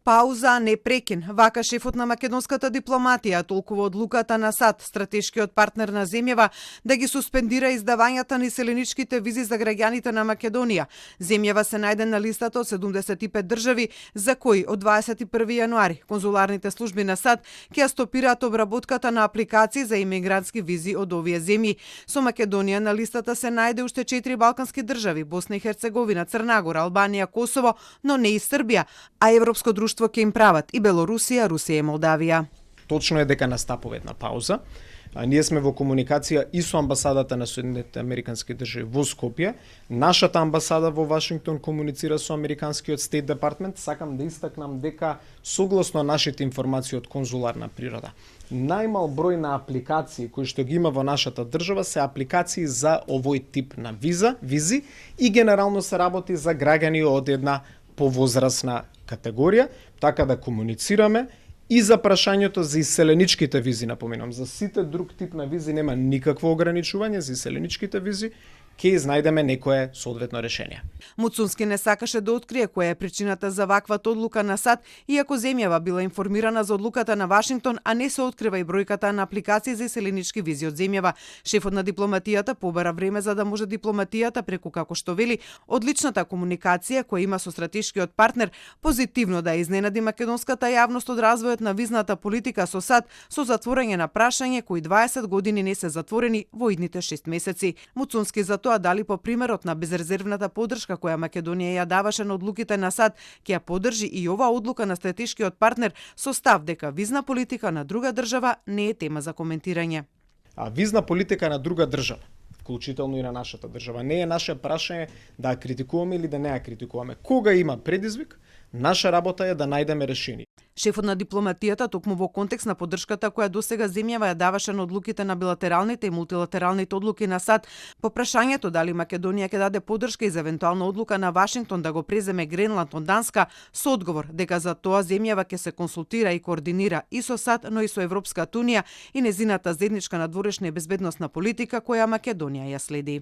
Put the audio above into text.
Пауза, не прекин. Вака шефот на македонската дипломатија толкува одлуката на САД, стратешкиот партнер на земјава, да ги суспендира издавањата на иселеничките визи за граѓаните на Македонија. Земјава се најде на листата од 75 држави за кои од 21 јануари конзуларните служби на САД ќе стопираат обработката на апликации за имигрантски визи од овие земји. Со Македонија на листата се најде уште 4 балкански држави: Босна и Херцеговина, Црна Гора, Албанија, Косово, но не и Србија, а Европско друштво ќе им прават и Белорусија, Русија и Молдавија. Точно е дека настапува една пауза. Ние сме во комуникација и со амбасадата на Соединетите Американски држави во Скопје. Нашата амбасада во Вашингтон комуницира со американскиот Стейт Департмент. Сакам да истакнам дека согласно нашите информации од конзуларна природа, најмал број на апликации кои што ги има во нашата држава се апликации за овој тип на визи и генерално се работи за граѓани од една повозрасна категорија, така да комуницираме и за прашањето за иселеничките визи, напоминам. За сите друг тип на визи нема никакво ограничување, за иселеничките визи ќе изнајдеме некое соодветно решение. Муцунски не сакаше да открие која е причината за ваквата одлука на САД, иако земјава била информирана за одлуката на Вашингтон, а не се открива и бројката на апликации за иселенички визи од земјава. Шефот на дипломатијата побара време за да може дипломатијата преку, како што вели, одличната комуникација која има со стратешкиот партнер, позитивно да изненади македонската јавност од развојот на визната политика со САД, со затворање на прашање кои 20 години не се затворени во идните 6 месеци. Муцунски за тоа дали по примерот на безрезервната поддршка која Македонија ја даваше на одлуките на САД, ќе ја поддржи и оваа одлука на стратешкиот партнер со став дека визна политика на друга држава не е тема за коментирање. А визна политика на друга држава, вклучително и на нашата држава, не е наше прашање да ја критикуваме или да не ја критикуваме. Кога има предизвик, наша работа е да најдеме решение. Шефот на дипломатијата токму во контекст на поддршката која досега земјава ја даваше на одлуките на билатералните и мултилатералните одлуки на САД, по прашањето дали Македонија ќе даде поддршка и за евентуална одлука на Вашингтон да го преземе Гренланд од Данска, со одговор дека за тоа земјава ќе се консултира и координира и со САД, но и со Европската унија и незината заедничка надворешна и безбедносна политика која Македонија ја следи.